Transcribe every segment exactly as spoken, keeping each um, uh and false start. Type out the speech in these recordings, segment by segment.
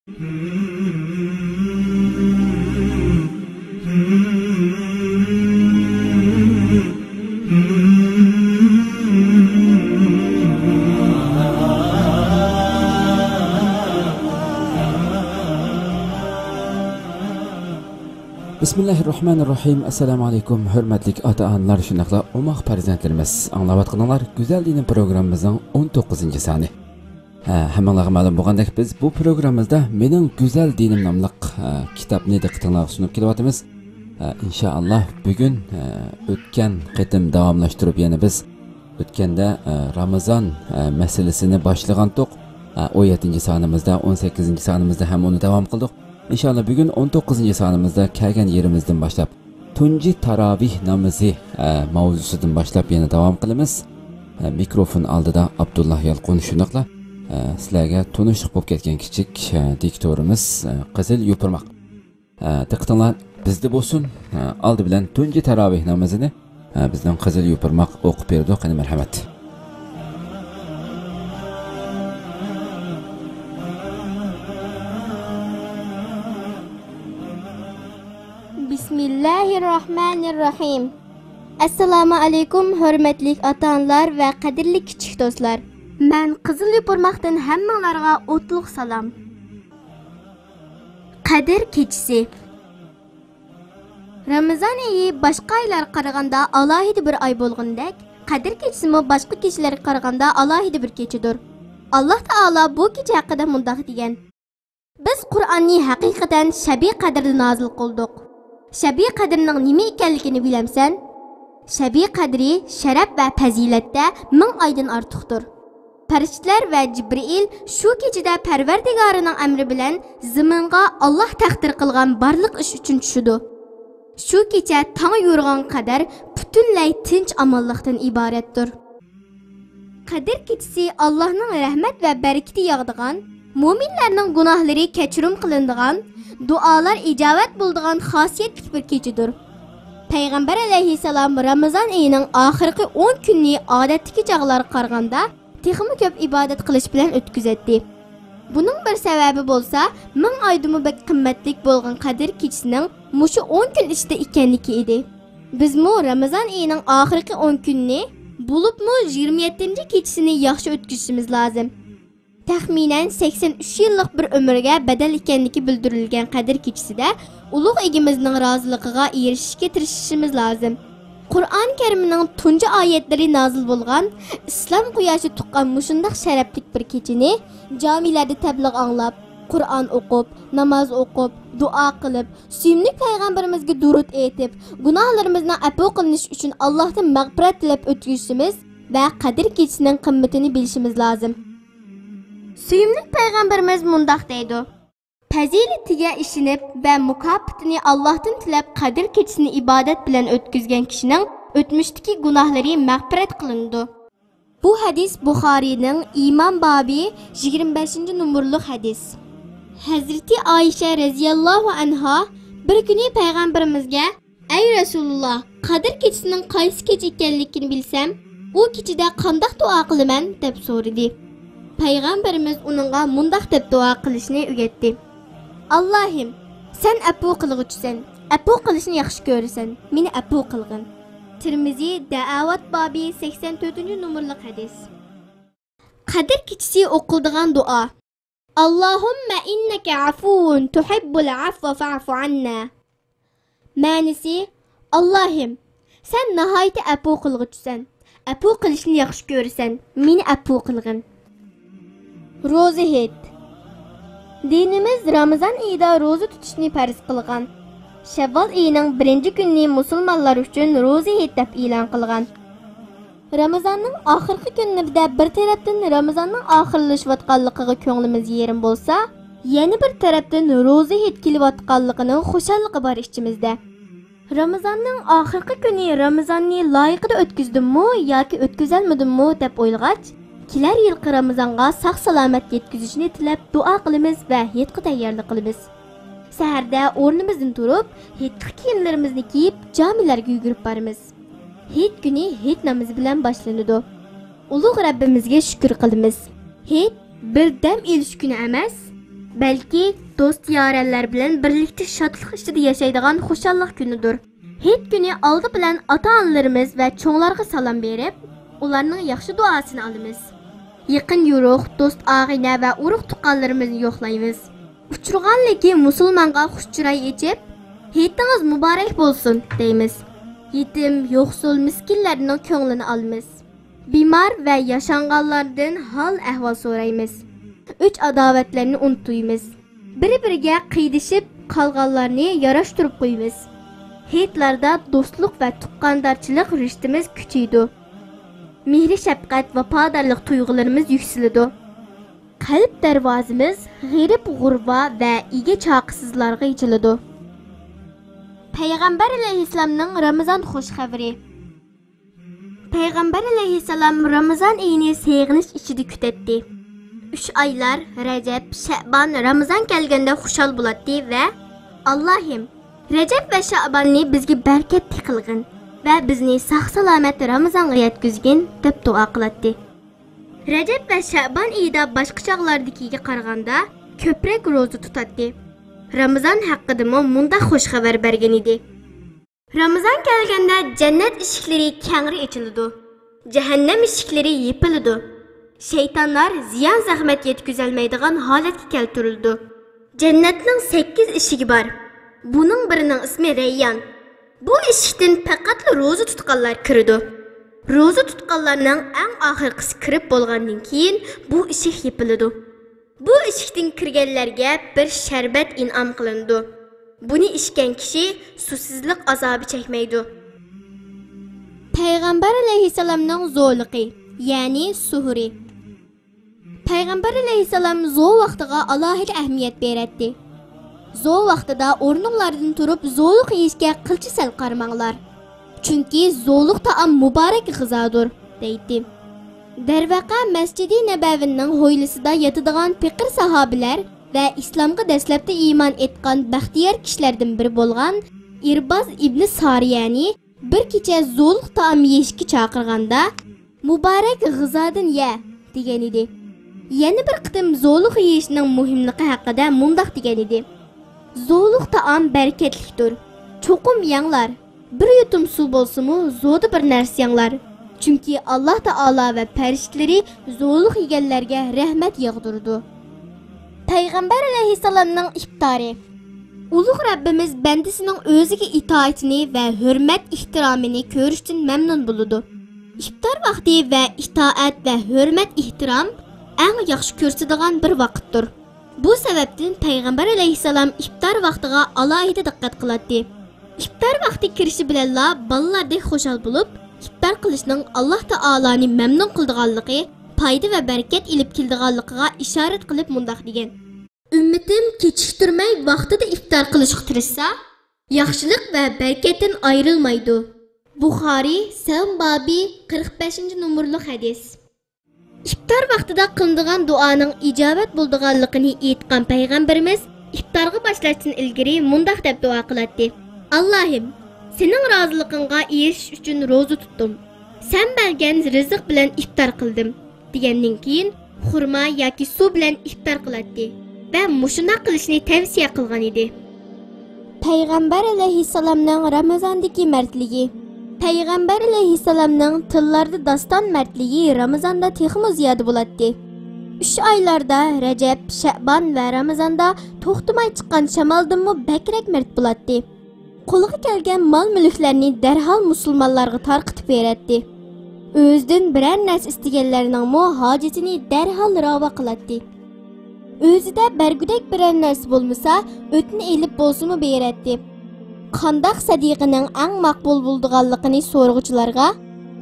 بىسمىللاھىر راھمانىر راھىم. ئەسسالامۇ ئەلەيكۇم، ھۆرمەتلىك ئاتا-ئانىلار، شۇنداقلا ئوماق پەرزەنتلىرىمىز. ئاڭلاۋاتقىنىڭلار گۈزەل دىنىم پروگراممىمىزنىڭ ئون توققۇزىنچى سانى. ھە، ھەممىڭلارغا مەلۇم بولغاندەك، بىز بۇ پروگراممىمىزدا مېنىڭ گۈزەل دىنىم ناملىق، ھە، كىتابنى دىققىتىڭلارغا سۇنۇپ كېلىۋاتىمىز. ھە، ئىنشائاللا، بۈگۈن، ھە، ئۆتكەن قېتىم داۋاملاشتۇرۇپ يەنە بىز ئۆتكەندە، ھە، رامىزان، ھە، مەسىلىسىنى باشلىغانتۇق. ھە، ئون يەتتىنچى سانىمىزدا، ئون سەككىزىنچى سانىمىزدا ھەم ئۇنى داۋام قىلدۇق. ئىنشائاللا، بۈگۈن ئون توققۇزىنچى سانىمىزدا كەلگەن يېرىمىزدىن باشلاپ تۇنجى تاراۋىھ نامىزى، ئە، ماۋزۇسىدىن باشلاپ يەنە داۋام قىلىمىز. ئە، مىكروفون ئالدىدا ئابدۇللا يالقۇن، شۇنداقلا، ئە، سىلەرگە تونۇشلۇق بولۇپ كەتكەن كىچىك، ئە، دىكتورىمىز، ئە، قىزىل يوپۇرماق. ئە، دىققىتىڭلار بىزدە بولسۇن. ئە، ئالدى بىلەن تۇنجى تاراۋىھ نامىزىنى، ئە، بىزنىڭ قىزىل يوپۇرماق ئوقۇپ بېرىدۇ. قېنى، مەرھەمەت. بىسمىللاھىرراھمانىرراھىم. ئەسسالامۇ ئەلەيكۇم، ھۆرمەتلىك ئاتا-ئانىلار ۋە قەدىرلىك كىچىك دوستلار. مەن قىزىل يوپۇرماقتىن ھەممىڭلارغا ئوتلۇق سالام. قەدىر كېچىسى. رامىزان ئېيى باشقا ئايلارغا قارىغاندا ئالاھىدە بىر ئاي بولغىنىدەك، قەدىر كېچىسىمۇ باشقا كېچىلەرگە قارىغاندا ئالاھىدە بىر كېچىدۇر. ئاللا تائالا بۇ كېچە ھەققىدە مۇنداق دېگەن: بىز قۇرئاننى ھەقىقەتەن شەبى قەدىردە نازىل قىلدۇق. شەبى قەدرىنىڭ نېمە ئىكەنلىكىنى بىلەمسەن؟ شەبى قەدرى شەرەپ ۋە پەزىلەتتە مىڭ ئايدىن ئارتۇقتۇر. پەرىشتىلەر ۋە جىبرىئىل شۇ كېچىدە پەرۋەردىگارىنىڭ ئەمرى بىلەن زېمىنغا ئاللا تەقدىر قىلغان بارلىق ئىش ئۈچۈن چۈشىدۇ. شۇ كېچە تاڭ يورۇغانغا قەدەر پۈتۈنلەي تىنچ-ئامانلىقتىن ئىبارەتتۇر. قەدىر كېچىسى ئاللانىڭ رەھمەت ۋە بەرىكىتى ياغىدىغان، مۆمىنلەرنىڭ گۇناھلىرى كەچۈرۈم قىلىنىدىغان، دۇئالار ئىجابەت بولىدىغان خاسىيەتلىك بىر كېچىدۇر. پەيغەمبەر ئەلەيھىسسالام رامىزان ئېيىنىڭ ئاخىرقى ئون كۈنىنى ئادەتتىكى چاغلارغا قارىغاندا تېخىمۇ كۆپ ئىبادەت قىلىش بىلەن ئۆتكۈزەتتى. بۇنىڭ بىر سەۋەبى بولسا، مىڭ ئايدىنمۇ بەك قىممەتلىك بولغان قەدىر كېچىسىنىڭ مۇشۇ ئون كۈن ئىچىدە ئىكەنلىكى ئىدى. بىزمۇ رامىزان ئېيىنىڭ ئاخىرقى ئون كۈنىنى، بولۇپمۇ يىگىرمە يەتتىنچى كېچىسىنى ياخشى ئۆتكۈزۈشىمىز لازىم. تەخمىنەن سەكسەن ئۈچ يىللىق بىر ئۆمۈرگە بەدەل ئىكەنلىكى بىلدۈرۈلگەن قەدىر كېچىسىدە ئۇلۇغ ئىگىمىزنىڭ رازىلىقىغا ئېرىشىشكە تىرىشىشىمىز لازىم. قۇرئان كەرىمنىڭ تۇنجى ئايەتلىرى نازىل بولغان، ئىسلام قۇياشى تۇغقان مۇشۇنداق شەرەپلىك بىر كېچىنى جامىلەردە تەبلىغ ئاڭلاپ، قۇرئان ئوقۇپ، ناماز ئوقۇپ، دۇئا قىلىپ، سۆيۈملۈك پەيغەمبىرىمىزگە دۇرۇت ئېيتىپ، گۇناھلىرىمىزنىڭ ئەپۇ قىلىنىشى ئۈچۈن ئاللاھتىن مەغپىرەت تىلەپ ئۆتكۈزۈشىمىز ۋە قەدىر كېچىسىنىڭ قىممىتىنى بىلىشىمىز لازىم. سۆيۈملۈك پەيغەمبىرىمىز مۇنداق دەيدۇ: پەزىلىتىگە ئىشىنىپ ۋە مۇكاپاتىنى ئاللاھتىن تىلەپ قەدىر كېچىسىنى ئىبادەت بىلەن ئۆتكۈزگەن كىشىنىڭ ئۆتمۈشتىكى گۇناھلىرى مەغپىرەت قىلىنىدۇ. بۇ ھەدىس بۇخارىينىڭ ئىمان بابى، يىگىرمە بەشىنچى نومۇرلۇق ھەدىس. ھەزرىتى ئائىشە رەزىياللاھۇ ئەنھا بىر كۈنى پەيغەمبىرىمىزگە، ئەي رەسۇلۇللا، قەدىر كېچىسىنىڭ قايسى كېچە ئىكەنلىكىنى بىلسەم، ئۇ كېچىدە قانداق دۇئا قىلىمەن؟ دەپ سورىدى. پەيغەمبىرىمىز ئۇنىڭغا مۇنداق دەپ دۇئا قىلىشنى ئۆگەتتى: ئاللاھىم، سەن ئەپۇ قىلغۇچىسەن، ئەپۇ قىلىشنى ياخشى كۆرىسەن، مېنى ئەپۇ قىلغىن. تىرمىزى، دەئاۋات بابى، سەكسەن تۆتىنچى نومۇرلۇق ھەدىس. قەدىر كېچىسى ئوقۇلىدىغان دۇئا. اللهم إنك عفو تحب العفو فاعف عنا. مەنىسى: ئاللاھىم، سەن ناھايىتى ئەپۇ قىلغۇچىسەن، ئەپۇ قىلىشنى ياخشى كۆرىسەن، مېنى ئەپۇ قىلغىن. روزا ھېيت. دىنىمىز رامىزان ئېيىدا روزا تۇتۇشنى پەرز قىلغان. شەۋۋال ئېيىنىڭ بىرىنچى كۈنىنى مۇسۇلمانلار ئۈچۈن روزا ھېيت دەپ ئېلان قىلغان. رامىزاننىڭ ئاخىرقى كۈنلىرىدە بىر تەرەپتىن رامىزاننىڭ ئاخىرلىشىۋاتقانلىقىغا كۆڭلىمىز يېرىم بولسا، يەنە بىر تەرەپتىن روزا ھېيت كېلىۋاتقانلىقىنىڭ خۇشاللىقى بار ئىچىمىزدە. رامىزاننىڭ ئاخىرقى كۈنى رامىزاننى لايىقىدا ئۆتكۈزدۈممۇ ياكى ئۆتكۈزەلمىدىممۇ دەپ ئويلىغاچ، كېلەر يىلقى رامىزانغا ساق-سالامەت يەتكۈزۈشىنى تىلەپ دۇئا قىلىمىز ۋە ھېيتقا تەييارلىق قىلىمىز. سەھەردە ئورنىمىزدىن تۇرۇپ، ھېيتلىق كىيىملىرىمىزنى كىيىپ، جامىلەرگە يۈگۈرۈپ بارىمىز. ھېيت كۈنى ھېيت نامىزى بىلەن باشلىنىدۇ. ئۇلۇغ رەببىمىزگە شۈكۈر قىلىمىز. ھېيت بىر دەم ئېلىش كۈنى ئەمەس، بەلكى دوست-يارەنلەر بىلەن بىرلىكتە شادلىق ئىچىدە ياشايدىغان خۇشاللىق كۈنىدۇر. ھېيت كۈنى ئالدى بىلەن ئاتا-ئانىلىرىمىز ۋە چوڭلارغا سالام بېرىپ، ئۇلارنىڭ ياخشى دۇئاسىنى ئالىمىز. يېقىن-يورۇق، دوست-ئاغىنە ۋە ئۇرۇق-تۇغقانلىرىمىزنى يوقلايمىز. ئۇچرىغانلىكى مۇسۇلمانغا خۇش چىراي ئېچىپ، «ھېيتىڭىز مۇبارەك بولسۇن» دەيمىز. يېتىم، يوقسۇل، مىسكىنلەرنىڭ كۆڭلىنى ئالىمىز. بىمار ۋە ياشانغانلاردىن ھال-ئەھۋال سورايمىز. ئۆچ-ئاداۋەتلەرنى ئۇنتۇيمىز. بىر-بىرىگە قېيىدىشىپ قالغانلارنى ياراشتۇرۇپ قويىمىز. ھېيتلاردا دوستلۇق ۋە تۇغقاندارچىلىق رىشتىمىز كۈچىيىدۇ. مېھرى-شەپقەت، ۋاپادارلىق تۇيغۇلىرىمىز يۈكسىلىدۇ. قەلب دەرۋازىمىز غېرىب-غۇربا ۋە ئىگە-چاقىسىزلارغا ئېچىلىدۇ. پەيغەمبەر ئەلەيھىسسالامنىڭ رامىزان خۇش خەۋىرى. پەيغەمبەر ئەلەيھىسسالام رامىزان ئېيىنى سېغىنىش ئىچىدە كۈتەتتى. ئۈچ ئايلار، رەجەب، شەئبان، رامىزان كەلگەندە خۇشال بولاتتى ۋە «ئاللاھىم، رەجەب ۋە شەئباننى بىزگە بەرىكەتلىك قىلغىن ۋە بىزنى ساق-سالامەت رامىزانغا يەتكۈزگىن» دەپ دۇئا قىلاتتى. رەجەب ۋە شەئبان ئېيىدا باشقا چاغلاردىكىگە قارىغاندا كۆپرەك روزا تۇتاتتى. رامىزان ھەققىدىمۇ مۇنداق خۇش خەۋەر بەرگەن ئىدى. رامىزان كەلگەندە جەننەت ئىشىكلىرى كەڭرى ئېچىلىدۇ، جەھەننەم ئىشىكلىرى يېپىلىدۇ، شەيتانلار زىيان-زەخمەت يەتكۈزەلمەيدىغان ھالەتكە كەلتۈرۈلىدۇ. جەننەتنىڭ سەككىز ئىشىكى بار. بۇنىڭ بىرىنىڭ ئىسمى رەييان. بۇ ئىشىكتىن پەقەتلا روزا تۇتقانلار كىرىدۇ. روزا تۇتقانلارنىڭ ئەڭ ئاخىرقىسى كىرىپ بولغاندىن كېيىن بۇ ئىشىك يېپىلىدۇ. بۇ ئىشىكتىن كىرگەنلەرگە بىر شەربەت ئىنئام قىلىنىدۇ. بۇنى ئىچكەن كىشى سۇسىزلىق ئازابى چەكمەيدۇ. پەيغەمبەر ئەلەيھىسسالامنىڭ زولىقى، يەنى سۇھۇرى. پەيغەمبەر ئەلەيھىسسالام زو ۋاقتىغا ئالاھىدە ئەھمىيەت بېرەتتى. زو ۋاقتىدا ئورنۇڭلاردىن تۇرۇپ زولۇق يېيىشكە قىلچە سەل قارىماڭلار. چۈنكى زولۇق تائام مۇبارەك غىزادۇر، دەيتتى. دەرۋەقە، مەسچىدى نەبەۋىنىڭ ھويلىسىدا ياتىدىغان پېقىر ساھابىلەر ۋە ئىسلامغا دەسلەپتە ئىمان ئېيتقان بەختىيار كىشىلەردىن بىرى بولغان ئىرباز ئىبنى سارىيەنى بىر كېچە زولۇق تائام يېيىشكە چاقىرغاندا، «مۇبارەك غىزادىن يە» دېگەنىدى. يەنە بىر قېتىم زولۇق يېيىشنىڭ مۇھىملىقى ھەققىدە مۇنداق دېگەنىدى: «زولۇق تائام بەرىكەتلىكتۇر. چوقۇم يەڭلار. بىر يۇتۇم سۇ بولسىمۇ زودا بىر نەرسە يەڭلار. چۈنكى ئاللا تائالا ۋە پەرىشتىلىرى زولۇق يېگەنلەرگە رەھمەت ياغدۇرىدۇ.» پەيغەمبەر ئەلەيھىسسالامنىڭ ئىپتارى. ئۇلۇغ رەببىمىز بەندىسىنىڭ ئۆزىگە ئىتائىتىنى ۋە ھۆرمەت-ئېھتىرامىنى كۆرۈشتىن مەمنۇن بولىدۇ. ئىپتار ۋاقتى ۋە ئىتائەت ۋە ھۆرمەت-ئېھتىرام ئەڭ ياخشى كۆرسىتىدىغان بىر ۋاقىتتۇر. بۇ سەۋەبتىن پەيغەمبەر ئەلەيھىسسالام ئىپتار ۋاقتىغا ئالاھىدە دىققەت قىلاتتى. ئىپتار ۋاقتى كىرىشى بىلەنلا بالىلاردەك خۇشال بولۇپ، ئىپتار قىلىشنىڭ ئاللا تائالانى مەمنۇن قىلىدىغانلىقى، پايدا ۋە بەرىكەت ئېلىپ كېلىدىغانلىقىغا ئىشارەت قىلىپ مۇنداق دېگەن: «ئۈممىتىم كېچىكتۈرمەي ۋاقتىدا ئىپتار قىلىشقا تىرىشسا، ياخشىلىق ۋە بەرىكەتتىن ئايرىلمايدۇ.» بۇخارىي، سەۋم بابى، قىرىق بەشىنچى نومۇرلۇق ھەدىس. ئىپتار ۋاقتىدا قىلىنىدىغان دۇئانىڭ ئىجابەت بولىدىغانلىقىنى ئېيتقان پەيغەمبىرىمىز ئىپتارغا باشلاشتىن ئىلگىرى مۇنداق دەپ دۇئا قىلاتتى: «ئاللاھىم، سېنىڭ رازىلىقىڭغا ئېرىشىش ئۈچۈن روزا تۇتتۇم. سەن بەرگەن رىزىق بىلەن ئىپتار قىلدىم» دېگەندىن كېيىن، خۇرما ياكى سۇ بىلەن ئىپتار قىلاتتى ۋە مۇشۇنداق قىلىشنى تەۋسىيە قىلغان ئىدى. پەيغەمبەر ئەلەيھىسسالامنىڭ رامىزاندىكى مەردلىكى. پەيغەمبەر ئەلەيھىسسالامنىڭ تىللاردا داستان مەردلىكى رامىزاندا تېخىمۇ زىيادە بولاتتى. ئۈچ ئايلاردا، رەجەب، شەئبان ۋە رامىزاندا توختىماي چىققان شامالدىنمۇ بەكرەك مەرد بولاتتى. قولىغا كەلگەن مال-مۈلۈكلەرنى دەرھال مۇسۇلمانلارغا تارقىتىپ بېرەتتى. ئۆزىدىن بىرەر نەرسە ئىستىگەنلەرنىڭمۇ ھاجىتىنى دەرھال راۋا قىلاتتى. ئۆزىدە بەرگۈدەك بىرەر نەرسە بولمىسا، ئۆتنە ئېلىپ بولسىمۇ بېرەتتى. قانداق سەدىقىنىڭ ئەڭ ماقبۇل بولىدىغانلىقىنى سورىغۇچىلارغا،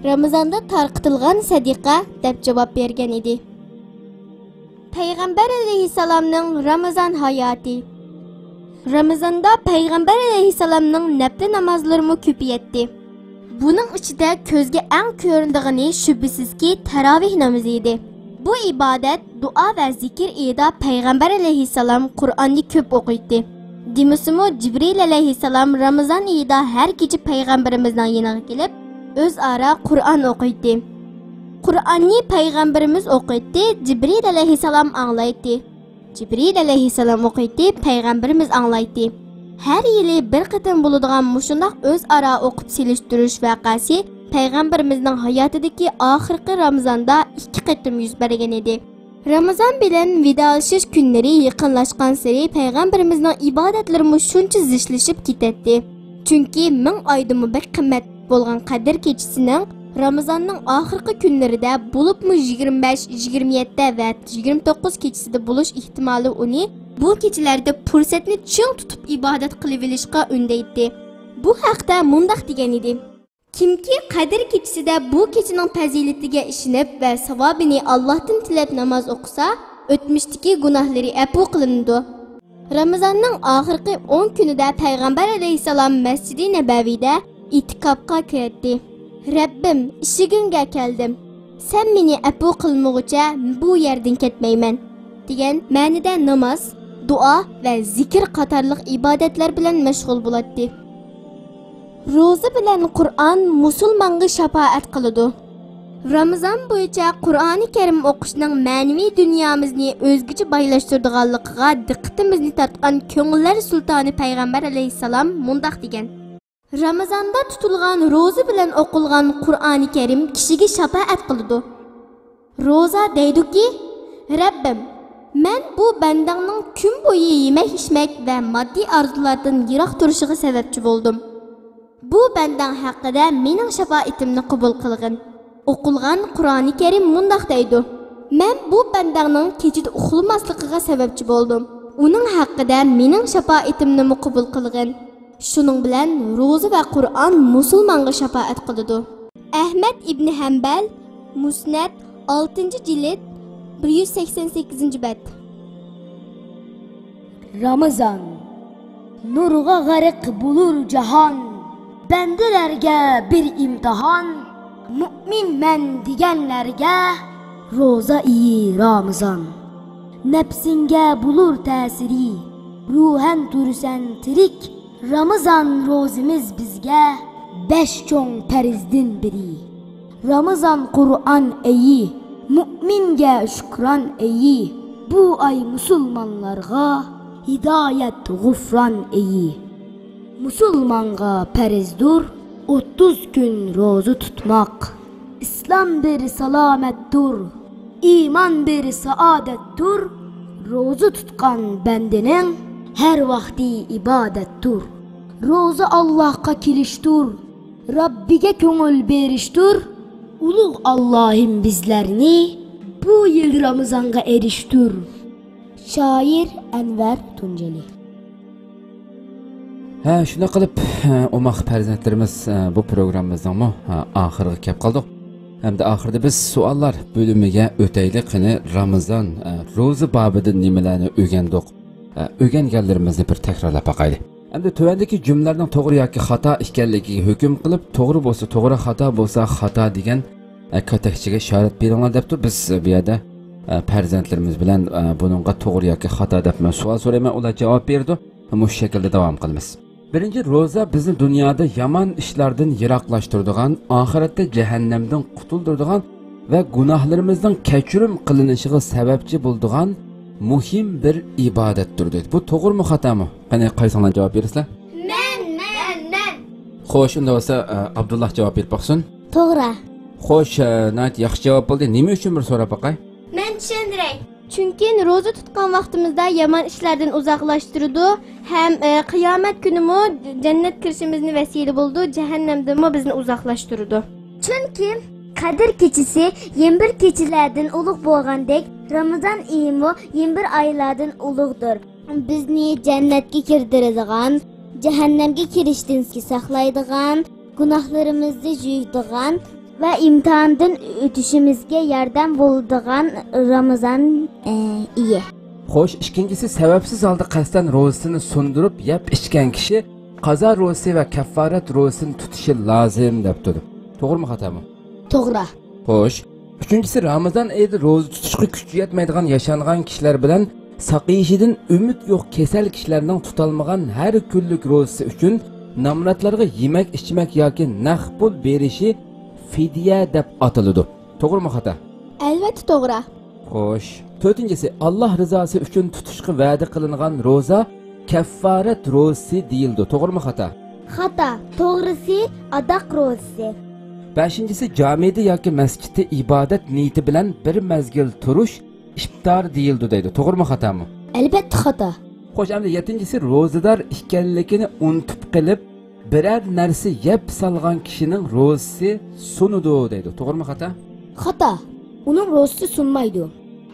«رامىزاندا تارقىتىلغان سەدىقە» دەپ جاۋاب بەرگەن ئىدى. پەيغەمبەر ئەلەيھىسسالامنىڭ رامىزان ھاياتى. رامىزاندا پەيغەمبەر ئەلەيھىسسالامنىڭ نەپلى نامازلىرىمۇ كۆپىيەتتى. بۇنىڭ ئىچىدە كۆزگە ئەڭ كۆرۈنىدىغىنى شۈبھىسىزكى تاراۋىھ نامىزى ئىدى. بۇ ئىبادەت، دۇئا ۋە زىكىر ئېيىدا پەيغەمبەر ئەلەيھىسسالام قۇرئاننى كۆپ ئوقۇيتتى. دېمىسىمۇ، جىبرىئىل ئەلەيھىسسالام رامىزان ئېيىدا ھەر كېچە پەيغەمبىرىمىزنىڭ يېنىغا كېلىپ، ئۆزئارا قۇرئان ئوقۇيتتى. قۇرئاننى پەيغەمبىرىمىز ئوقۇيتتى، جىبرىئىل ئەلەيھىسسالام ئاڭلايتتى. جىبرىل ئەلەيھىسسالام ئوقۇيتتى، پەيغەمبىرىمىز ئاڭلايتتى. ھەر يىلى بىر قېتىم بولىدىغان مۇشۇنداق ئۆزئارا ئوقۇپ سېلىشتۇرۇش ۋەقەسى پەيغەمبىرىمىزنىڭ ھاياتىدىكى ئاخىرقى رامىزاندا ئىككى قېتىم يۈز بەرگەن ئىدى. رامىزان بىلەن ۋىدالىشىش كۈنلىرى يېقىنلاشقانسېرى پەيغەمبىرىمىزنىڭ ئىبادەتلىرىمۇ شۇنچە زىچلىشىپ كېتەتتى. چۈنكى مىڭ ئايدىنمۇ بەك قىممەت بولغان قەدىر كېچىسىنىڭ رامىزاننىڭ ئاخىرقى كۈنلىرىدە، بولۇپمۇ يىگىرمە بەش، يىگىرمە يەتتە ۋە يىگىرمە توققۇز كېچىسىدە بولۇش ئېھتىمالى ئۇنى بۇ كېچىلەردە پۇرسەتنى چىڭ تۇتۇپ ئىبادەت قىلىۋېلىشقا ئۈندەيتتى. بۇ ھەقتە مۇنداق دېگەن ئىدى: كىمكى قەدىر كېچىسىدە بۇ كېچىنىڭ پەزىلىتىگە ئىشىنىپ ۋە ساۋابىنى ئاللاھتىن تىلەپ ناماز ئوقۇسا، ئۆتمۈشتىكى گۇناھلىرى ئەپۇ قىلىنىدۇ. رامىزاننىڭ ئاخىرقى ئون كۈنىدە پەيغەمبەر ئەلەيھىسسالام مەسچىدى نەبەۋىدە ئېتىكاپقا كىرەتتى. «رەببىم، ئىشىكىڭگە كەلدىم. سەن مېنى ئەپۇ قىلمىغۇچە بۇ يەردىن كەتمەيمەن» دېگەن مەنىدە ناماز، دۇئا ۋە زىكىر قاتارلىق ئىبادەتلەر بىلەن مەشغۇل بولاتتى. روزا بىلەن قۇرئان مۇسۇلمانغا شاپائەت قىلىدۇ. رامىزان بويىچە قۇرئانى كەرىم ئوقۇشنىڭ مەنىۋى دۇنيامىزنى ئۆزگىچە بايلاشتۇرىدىغانلىقىغا دىققىتىمىزنى تارتقان كۆڭۈللەر سۇلتانى پەيغەمبەر ئەلەيھىسسالام مۇنداق دېگەن: رامىزاندا تۇتۇلغان روزا بىلەن ئوقۇلغان قۇرئانى كەرىم كىشىگە شاپائەت قىلىدۇ. روزا دەيدۇكى، رەببىم، مەن بۇ بەندەڭنىڭ كۈن بويى يېمەك-ئىچمەك ۋە ماددىي ئارزۇلاردىن يىراق تۇرۇشىغا سەۋەبچى بولدۇم. بۇ بەندەڭ ھەققىدە مېنىڭ شاپائىتىمنى قوبۇل قىلغىن. ئوقۇلغان قۇرئانى كەرىم مۇنداق دەيدۇ: مەن بۇ بەندەڭنىڭ كېچىدە ئۇخلىماسلىقىغا سەۋەبچى بولدۇم. ئۇنىڭ ھەققىدە مېنىڭ شاپائىتىمنىمۇ قوبۇل قىلغىن. شۇنىڭ بىلەن روزا ۋە قۇرئان مۇسۇلمانغا شاپائەت قىلىدۇ. ئەھمەد ئىبنى ھەمبەل، مۇسنەد، ئالتىنچى جىلىد، بىر يۈز سەكسەن سەككىزىنچى بەت. رامىزان، نۇرغا غەرق بولۇر جاھان، بەندىلەرگە بىر ئىمتىھان، مۇئمىنمەن دېگەنلەرگە روزا ئېيى رامىزان. نەپسىڭگە بولۇر تەسىرى، روھەن تۇرىسەن تىرىك. رامىزان روزىمىز بىزگە بەش چوڭ پەرزدىن بىرى. رامىزان قۇرئان ئېيى، مۇئمىنگە شۈكران ئېيى. بۇ ئاي مۇسۇلمانلارغا ھىدايەت، غۇفران ئېيى. مۇسۇلمانغا پەرزدۇر ئوتتۇز كۈن روزا تۇتماق. ئىسلام بىر سالامەتتۇر، ئىمان بىر سائادەتتۇر. روزا تۇتقان بەندىنىڭ ھەر ۋاقتى ئىبادەتتۇر. روزا ئاللاھقا كېلىشتۇر، رەببىگە كۆڭۈل بېرىشتۇر. ئۇلۇغ ئاللاھىم بىزلەرنى بۇ يىل رامىزانغا ئېرىشتۈر. شائىر ئەنۋەر تۇنجىلى. ھە، شۇنداق قىلىپ، ھە، ئوماق پەرزەنتلىرىمىز، ھە، بۇ پروگراممىمىزنىڭمۇ، ھە، ئاخىرىغا كەپ قالدۇق. ھەمدە ئاخىرىدا بىز سوئاللار بۆلۈمىگە ئۆتەيلى. قېنى، رامىزان، ھە، روزا بابىدىن نېمىلەرنى ئۆگەندۇق؟ ھە، ئۆگەنگەنلىرىمىزنى بىر تەكرارلاپ باقايلى. ئەمدى تۆۋەندىكى جۈملىلەرنىڭ توغرا ياكى خاتا ئىكەنلىكىگە ھۆكۈم قىلىپ، توغرا بولسا توغرا، خاتا بولسا خاتا دېگەن، ئە، كاتەكچىگە ئىشارەت بېرىڭلار دەپتۇ. بىز بۇ يەردە، ئە، پەرزەنتلىرىمىز بىلەن، ئە، بۇنىڭغا توغرا ياكى خاتا دەپ مەن سوئال سورايمەن، ئۇلار جاۋاب بېرىدۇ. مۇشۇ شەكىلدە داۋام قىلىمىز. بىرىنچى، روزا بىزنى دۇنيادا يامان ئىشلاردىن يىراقلاشتۇرىدىغان، ئاخىرەتتە جەھەننەمدىن قۇتۇلدۇرىدىغان ۋە گۇناھلىرىمىزنىڭ كەچۈرۈم قىلىنىشىغا سەۋەبچى بولىدىغان مۇھىم بىر ئىبادەتتۇر، دېدى. بۇ توغرىمۇ، خاتامۇ؟ قېنى، قايسىڭلار جاۋاب بېرىسىلەر؟ مەن، مەن، مەن. خوش، ئۇنداق بولسا، ئە، ئابدۇللا جاۋاب بېرىپ باقسۇن. توغرا. خوش، ئە، ناھايىتى ياخشى جاۋاب بولدى. نېمە ئۈچۈن، بىر سوراپ باقاي. مەن چۈشەندۈرەي. چۈنكى روزا تۇتقان ۋاقتىمىزدا يامان ئىشلاردىن ئۇزاقلاشتۇرىدۇ ھەم، ئە، قىيامەت كۈنىمۇ جەننەت كىرىشىمىزنى ۋەسىلە بولىدۇ، جەھەننەمدىنمۇ بىزنى ئۇزاقلاشتۇرىدۇ. چۈنكى قەدىر كېچىسى يەنە بىر كېچىلەردىن ئۇلۇغ بولغاندەك، رامىزان ئېيىمۇ يەنە بىر ئايلاردىن ئۇلۇغدۇر. بىزنى جەننەتكە كىردۈرىدىغان، جەھەننەمگە كىرىشتىن ساقلايدىغان، گۇناھلىرىمىزنى جۇيىدىغان ۋە ئىمتىھاندىن ئۆتۈشىمىزگە ياردەم بولىدىغان رامىزان، ئە، ئېيى. خوش، ئىككىنچىسى، سەۋەبسىز ھالدا قەستەن روزىسىنى سۇندۇرۇپ يەپ ئىچكەن كىشى قازا روزىسى ۋە كەففارەت روزىسىنى تۇتۇشى لازىم دەپتۇ. توغرىمۇ، خاتامۇ؟ توغرا. خوش. ئۈچىنچىسى، رامىزان ئېيىدا روزا تۇتۇشقا كۈچى يەتمەيدىغان ياشانغان كىشىلەر بىلەن ساقىيىشىدىن ئۈمىد يوق كېسەل كىشىلەرنىڭ تۇتالمىغان ھەر كۈنلۈك روزىسى ئۈچۈن نامراتلارغا يېمەك-ئىچمەك ياكى نەق پۇل بېرىشى فىدىيە دەپ ئاتىلىدۇ. توغرىمۇ، خاتا؟ ئەلۋەتتە توغرا. خوش. تۆتىنچىسى، ئاللاھ رىزاسى ئۈچۈن تۇتۇشقا ۋەدە قىلىنغان روزا كەففارەت روزىسى دېيىلىدۇ. توغرىمۇ خاتا؟ خاتا. توغرىسى ئاداق روزىسى. بەشىنچىسى، جامىدا ياكى مەسچىتتە ئىبادەت نىيىتى بىلەن بىر مەزگىل تۇرۇش ئىپتار دېيىلىدۇ دەيدۇ. توغرىمۇ خاتامۇ؟ ئەلۋەتتە خاتا. خوش، ئەمدى يەتتىنچىسى، روزىدار ئىكەنلىكىنى ئۇنتۇپ قېلىپ، بىرەر نەرسە يەپ سالغان كىشىنىڭ روزىسى سۇنىدۇ دەيدۇ. توغرىمۇ خاتا؟ خاتا. ئۇنىڭ روزىسى سۇنمايدۇ.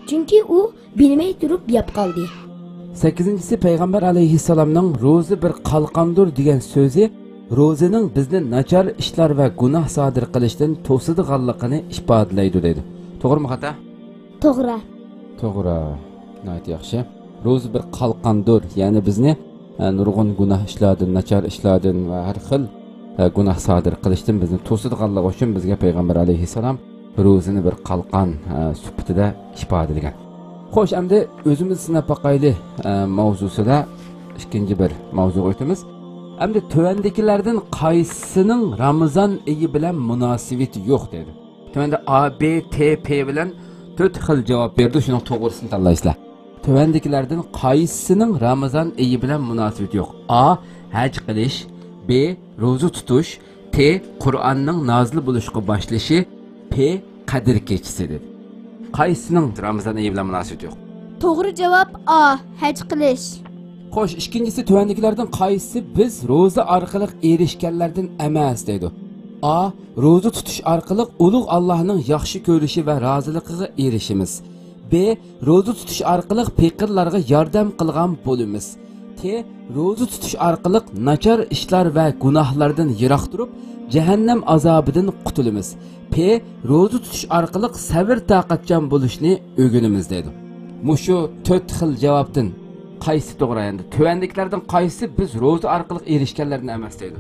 چۈنكى ئۇ بىلمەي تۇرۇپ يەپ قالدى. سەككىزىنچىسى، پەيغەمبەر ئەلەيھىسسالامنىڭ روزا بىر قالقاندۇر دېگەن سۆزى روزىنىڭ بىزنى ناچار ئىشلار ۋە گۇناھ سادىر قىلىشتىن توسىدىغانلىقىنى ئىپادىلەيدۇ دەيدۇ. توغرىمۇ خاتا؟ توغرا. توغرا. ناھايىتى ياخشى. روزا بىر قالقاندۇر، يەنى بىزنى، ئە، نۇرغۇن گۇناھ ئىشلاردىن، ناچار ئىشلاردىن ۋە ھەر خىل، ئە، گۇناھ سادىر قىلىشتىن بىزنى توسىدىغانلىقى ئۈچۈن بىزگە پەيغەمبەر ئەلەيھىسسالام روزىنى بىر قالقان، ئە، سۈپىتىدە ئىپادىلىگەن. خوش، ئەمدى ئۆزىمىز سىناپ باقايلى، ئە، ماۋزۇسىدا ئىككىنچى بىر ماۋزۇغا ئۆتىمىز. ئەمدى تۆۋەندىكىلەردىن قايسىسىنىڭ رامىزان ئېيى بىلەن مۇناسىۋىتى يوق دەيدۇ. تۆۋەندە ئا، بې، تې، پې بىلەن تۆت خىل جاۋاب بېرىدۇ، شۇنىڭ توغرىسىنى تاللايسىلەر. تۆۋەندىكىلەردىن قايسىسىنىڭ رامىزان ئېيى بىلەن مۇناسىۋىتى يوق؟ ئا، ھەج قىلىش، بې، روزا تۇتۇش، تې، قۇرئاننىڭ نازىل بولۇشقا باشلىشى، پې، قەدىر كېچىسى دېدى. قايسىسىنىڭ رامىزان ئېيى بىلەن مۇناسىۋىتى يوق؟ توغرا جاۋاب ئا، ھەج قىلىش. خوش، ئىككىنچىسى، تۆۋەندىكىلەردىن قايسىسى بىز روزا ئارقىلىق ئېرىشكەنلەردىن ئەمەس دەيدۇ؟ ئا، روزا تۇتۇش ئارقىلىق ئۇلۇغ ئاللاھنىڭ ياخشى كۆرۈشى ۋە رازىلىقىغا ئېرىشىمىز. بې، روزا تۇتۇش ئارقىلىق پېقىرلارغا ياردەم قىلغان بولىمىز. تې، روزا تۇتۇش ئارقىلىق ناچار ئىشلار ۋە گۇناھلاردىن يىراق تۇرۇپ، جەھەننەم ئازابىدىن قۇتۇلىمىز. پې، روزا تۇتۇش ئارقىلىق سەۋر-تاقەتچان بولۇشنى ئۆگىنىمىز دەيدۇ. مۇشۇ تۆت خىل جاۋابتىن قايسى توغرا؟ يەنى تۆۋەندىكىلەردىن قايسى بىز روزا ئارقىلىق ئېرىشكەنلەردىن ئەمەس دەيدۇ؟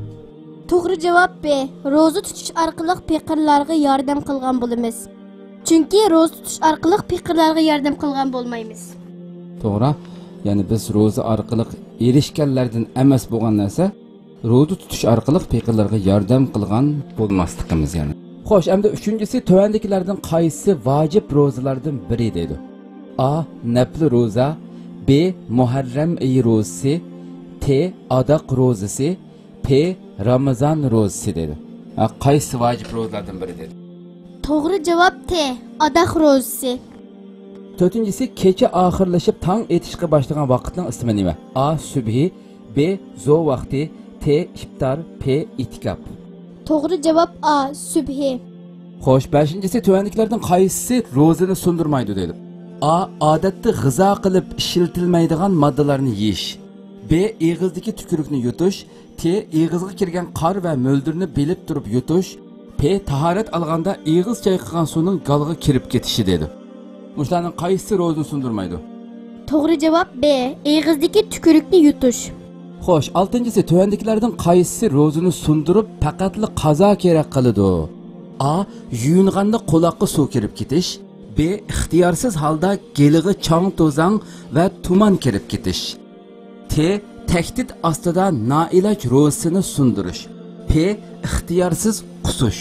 توغرا جاۋاب بې، روزا تۇتۇش ئارقىلىق پېقىرلارغا ياردەم قىلغان بولىمىز. چۈنكى روزا تۇتۇش ئارقىلىق پېقىرلارغا ياردەم قىلغان بولمايمىز. توغرا. يەنى بىز روزا ئارقىلىق ئېرىشكەنلەردىن ئەمەس بولغان نەرسە، روزا تۇتۇش ئارقىلىق پېقىرلارغا ياردەم قىلغان بولماسلىقىمىز يەنى. خوش، ئەمدى ئۈچىنچىسى، تۆۋەندىكىلەردىن قايسىسى ۋاجىپ روزىلاردىن بىرى دەيدۇ؟ ئا، نەپلى روزا، بې، مۇھەررەم ئېيى روزىسى، تې، ئاداق روزىسى، پې، رامىزان روزىسى دەيدۇ. ھە، قايسى ۋاجىپ روزىلاردىن بىرى دەيدۇ؟ توغرا جاۋاب تې، ئاداق روزىسى. تۆتىنچىسى، كېچە ئاخىرلىشىپ تاڭ ئېتىشقا باشلىغان ۋاقىتنىڭ ئىسمى نېمە؟ ئا، سۈبھى، بې، زو ۋاقتى، تې، ئىپتار، پې، ئېتىكاپ. توغرا جاۋاب ئا، سۈبھى. خوش، بەشىنچىسى، تۆۋەندىكىلەردىن قايسىسى روزىنى سۇندۇرمايدۇ دەيدۇ؟ ئا، ئادەتتە غىزا قىلىپ ئىشلىتىلمەيدىغان ماددىلارنى يېيىش. بې، ئېغىزدىكى تۈكۈرۈكنى يۇتۇش. تې، ئېغىزغا كىرگەن قار ۋە مۆلدۈرنى بىلىپ تۇرۇپ يۇتۇش. پې، تاھارەت ئالغاندا ئېغىز چايقىغان سۇنىڭ گالغا كىرىپ كېتىشى دەيدۇ. مۇشۇلارنىڭ قايسىسى روزىنى سۇندۇرمايدۇ؟ توغرا جاۋاب بې، ئېغىزدىكى تۈكۈرۈكنى يۇتۇش. خوش، ئالتىنچىسى، تۆۋەندىكىلەردىن قايسىسى روزىنى سۇندۇرۇپ، پەقەتلا قازا كېرەك قىلىدۇ؟ ئا، يۇيۇنغاندا قۇلاققا سۇ كىرىپ كېتىش. بې، ئىختىيارسىز ھالدا گېلىغا چاڭ-توزاڭ ۋە تۇمان كىرىپ كېتىش. تې، تەھدىت ئاستىدا نائىلاج روزىسىنى سۇندۇرۇش. پې، ئىختىيارسىز قۇسۇش.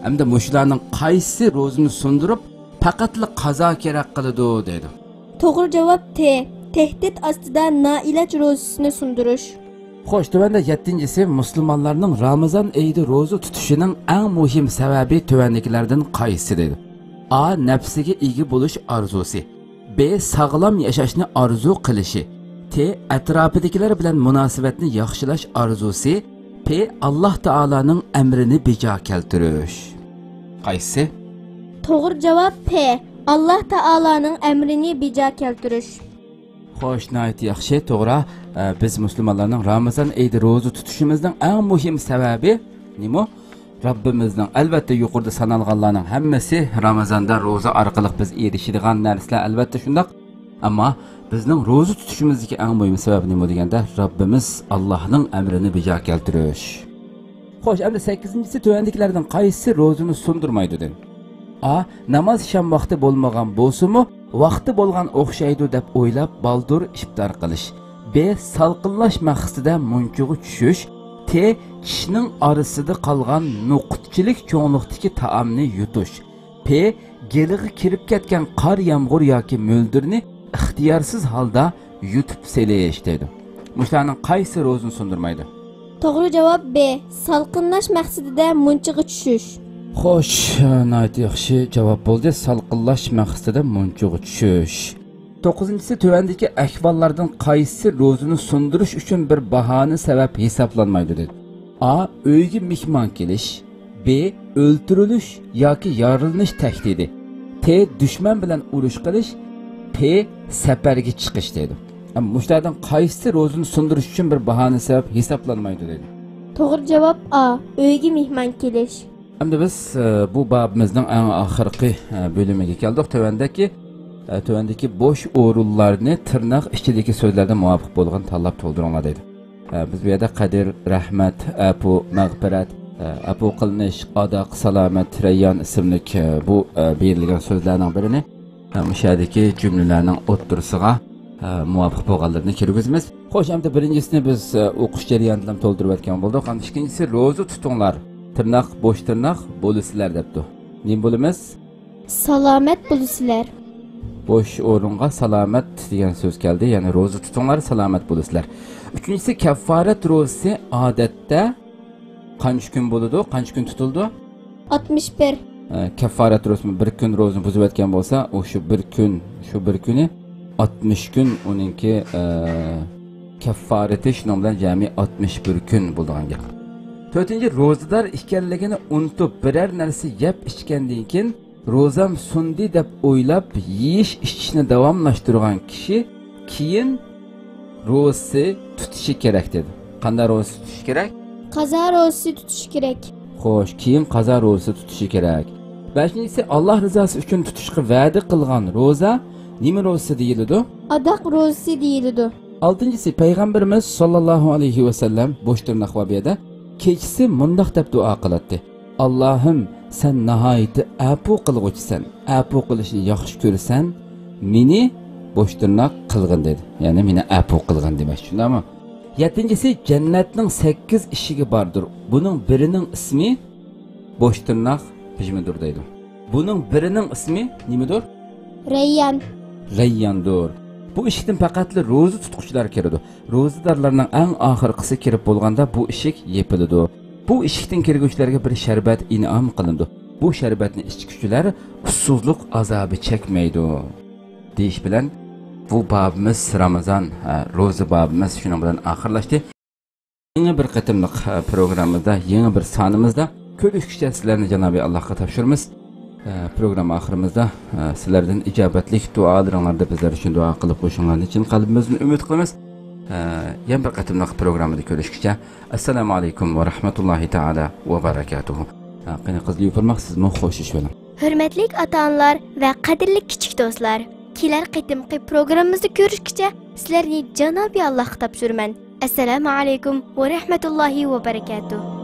ئەمدى مۇشۇلارنىڭ قايسىسى روزىنى سۇندۇرۇپ، پەقەتلا قازا كېرەك قىلىدۇ دەيدۇ؟ توغرا جاۋاب تې، تەھدىت ئاستىدا نائىلاج روزىسىنى سۇندۇرۇش. خوش، تۆۋەندە يەتتىنچىسى، مۇسۇلمانلارنىڭ رامىزان ئېيىدا روزا تۇتۇشىنىڭ ئەڭ مۇھىم سەۋەبى تۆۋەندىكىلەردىن قايسىسى دەيدۇ؟ ئا، نەپسىگە ئىگە بولۇش ئارزۇسى. بې، ساغلام ياشاشنى ئارزۇ قىلىشى. تې، ئەتراپىدىكىلەر بىلەن مۇناسىۋەتنى ياخشىلاش ئارزۇسى. پې، ئاللاھ تائالانىڭ ئەمرىنى بېجا كەلتۈرۈش. قايسى؟ توغرا جاۋاب پې، ئاللاھ تائالانىڭ ئەمرىنى بېجا كەلتۈرۈش. خوش، ناھايىتى ياخشى، توغرا. ئە، بىز مۇسۇلمانلارنىڭ رامىزان ئېيىدا روزا تۇتۇشىمىزنىڭ ئەڭ مۇھىم سەۋەبى نېمە؟ رەببىمىزنىڭ، ئەلۋەتتە، يۇقىرىدا سانالغانلارنىڭ ھەممىسى رامىزاندا روزا ئارقىلىق بىز ئېرىشىدىغان نەرسىلەر، ئەلۋەتتە، شۇنداق. ئەمما بىزنىڭ روزا تۇتۇشىمىزدىكى ئەڭ مۇھىم سەۋەب نېمە دېگەندە، رەببىمىز ئاللاھنىڭ ئەمرىنى بېجا كەلتۈرۈش. خوش، ئەمدى سەككىزىنچىسى، تۆۋەندىكىلەردىن قايسىسى روزىنى سۇندۇرمايدۇ دېدى؟ ئا، ناماز شام ۋاقتى بولمىغان بولسىمۇ، ۋاقتى بولغان ئوخشايدۇ دەپ ئويلاپ، بالدۇر ئىپتار قىلىش. بې، سالقىنلاش مەقسىتىدە مۇنچىغا چۈشۈش. تې، چىشنىڭ ئارىسىدا قالغان نوقۇتچىلىك چوڭلۇقتىكى تائامنى يۇتۇش. پې، گېلىغا كىرىپ كەتكەن قار يامغۇر ياكى مۆلدۈرنى ئىختىيارسىز ھالدا يۇتۇپ سېلىش دەيدۇ. مۇشۇلارنىڭ قايسى روزىنى سۇندۇرمايدۇ؟ توغرا جاۋاب بى، سالقىنلاش مەقسىتىدە مۇنچىغا چۈشۈش. خوش، ناھايىتى ياخشى جاۋاب بولدى. سالقىنلاش مەقسىتىدە مۇنچىغا چۈشۈش. توققۇزىنچىسى، تۆۋەندىكى ئەھۋاللاردىن قايسىسى روزىنى سۇندۇرۇش ئۈچۈن بىر باھانە سەۋەب ھېسابلانمايدۇ دېدى. ئا، ئۆيگە مېھمان كېلىش. بى، ئۆلتۈرۈلۈش ياكى يارىلىنىش تەھدىتى. تى، دۈشمەن بىلەن ئۇرۇش قىلىش. پى، سەپەرگە چىقىش دەيدۇ. ئەمما مۇشۇلاردىن قايسىسى روزىنى سۇندۇرۇش ئۈچۈن بىر باھانە سەۋەب ھېسابلانمايدۇ دەيدۇ. توغرا جاۋاب ئا، ئۆيگە مېھمان كېلىش. ئەمدى بىز، ئە، بۇ بابىمىزنىڭ ئەڭ ئاخىرقى، ئە، بۆلۈمىگە كەلدۇق. تۆۋەندىكى، ئە، تۆۋەندىكى بوش ئورۇنلارنى تىرناق ئىچىدىكى سۆزلەردىن مۇۋاپىق بولغان تاللاپ تولدۇرۇڭلار دەيدۇ. ئە، بىز بۇ يەردە قەدىر، رەھمەت، ئەپۇ، مەغپىرەت، ئە، ئەپۇ قىلىنىش، ئاداق، سالامەت، رەييان ئىسىملىك، ئە، بۇ، ئە، بېرىلگەن سۆزلەرنىڭ بىرىنى، ئە، مۇشۇ يەردىكى جۈملىلەرنىڭ ئوتتۇرىسىغا، ئە، مۇۋاپىق بولغانلىرىنى كىرگۈزىمىز. خوش، ئەمدى بىرىنچىسىنى بىز، ئە، ئوقۇش جەريانىدا ھەم تولدۇرۇۋەتكەن بولدۇق. ئەمدى ئىككىنچىسى، روزا تۇتۇڭلار، تىرناق، بوش تىرناق، بولىسىلەر دەپتۇ. نېمە بولىمىز؟ سالامەت بولىسىلەر. بوش ئورۇنغا سالامەت دېگەن سۆز كەلدى، يەنى روزا تۇتۇڭلار، سالامەت بولىسىلەر. ئۈچىنچىسى، كەففارەت روزىسى ئادەتتە قانچە كۈن بولىدۇ، قانچە كۈن تۇتۇلىدۇ؟ ئاتمىش بىر. ئە، كەففارەت روزىسى بىر كۈن روزىنى بۇزۇۋەتكەن بولسا، ئۇ شۇ بىر كۈن، شۇ بىر كۈنى ئاتمىش كۈن ئۇنىڭكى، ئە، كەففارىتى، شۇنىڭ بىلەن جەمئىي ئاتمىش بىر كۈن بولىدىغان گەپ. تۆتىنچى، روزىدار ئىكەنلىكىنى ئۇنتۇپ، بىرەر نەرسە يەپ ئىچكەندىن كېيىن، روزام سۇندى دەپ ئويلاپ، يېيىش ئىچىشنى داۋاملاشتۇرغان كىشى كېيىن روزىسى تۇتۇشى كېرەك دېدى. قانداق روزىسى تۇتۇشى كېرەك؟ قازا روزىسى تۇتۇشى كېرەك. خوش، كېيىن قازا روزىسى تۇتۇشى كېرەك. بەشىنچىسى، ئاللاھ رىزاسى ئۈچۈن تۇتۇشقا ۋەدە قىلغان روزا نېمە روزىسى دېيىلىدۇ؟ ئاداق روزىسى دېيىلىدۇ. ئالتىنچىسى، پەيغەمبىرىمىز ساللاللاھۇ ئەلەيھى ۋەسەللەم، بوش تىرناق بار بۇ يەردە، كېچىسى مۇنداق دەپ دۇئا قىلاتتى: ئاللاھىم، سەن ناھايىتى ئەپۇ قىلغۇچىسەن، ئەپۇ قىلىشنى ياخشى كۆرىسەن، مېنى، بوش تىرناق، قىلغىن دېدى. يەنى مېنى ئەپۇ قىلغىن دېمەكچى، شۇنداقمۇ؟ يەتتىنچىسى، جەننەتنىڭ سەككىز ئىشىكى باردۇر. بۇنىڭ بىرىنىڭ ئىسمى، بوش تىرناق، پىژمىدۇر دەيدۇ. بۇنىڭ بىرىنىڭ ئىسمى نېمىدۇر؟ رەييان. رەيياندۇر. بۇ ئىشىكتىن پەقەتلا روزا تۇتقۇچىلار كىرىدۇ. روزىدارلارنىڭ ئەڭ ئاخىرقىسى كىرىپ بولغاندا بۇ ئىشىك يېپىلىدۇ. بۇ ئىشىكتىن كىرگۈچىلەرگە بىر شەربەت ئىنئام قىلىنىدۇ. بۇ شەربەتنى ئىچكۈچىلەر ئۇسسۇزلۇق ئازابى چەكمەيدۇ. دېيىش بىلەن بۇ بابىمىز رامىزان، ئە، روزا بابىمىز شۇنىڭ بىلەن ئاخىرلاشتى. يېڭى بىر قېتىملىق، ئە، پروگراممىمىزدا، يېڭى بىر سانىمىزدا كۆرۈشكىچە سىلەرنى جانابى ئاللاھقا تاپشۇرىمىز. ئە، پروگرامما ئاخىرىمىزدا، ئە، سىلەردىن ئىجابەتلىك دۇئالىرىڭلاردا بىزلەر ئۈچۈن دۇئا قىلىپ قويۇشۇڭلارنى چىن قەلبىمىزدىن ئۈمىد قىلىمىز. ئە، يەنە بىر قېتىملىق پروگراممىدا كۆرۈشكىچە، ئەسسالامۇ ئەلەيكۇم ۋە رەھمەتۇللاھى تائالا ۋە بەرەكاتۇھۇ. ئە، قېنى قىزىل يوپۇرماق، سىزمۇ خوشلىشىۋېلىڭ. ھۆرمەتلىك ئاتا-ئانىلار ۋە قەدىرلىك كىچىك دوستلار، كېلەر قېتىمقى پروگراممىمىزدا كۆرۈشكىچە سىلەرنى جانابى ئاللاھقا تاپشۇرىمەن. ئەسسالامۇ ئەلەيكۇم ۋە رەھمەتۇللاھى ۋە بەرەكاتۇھ.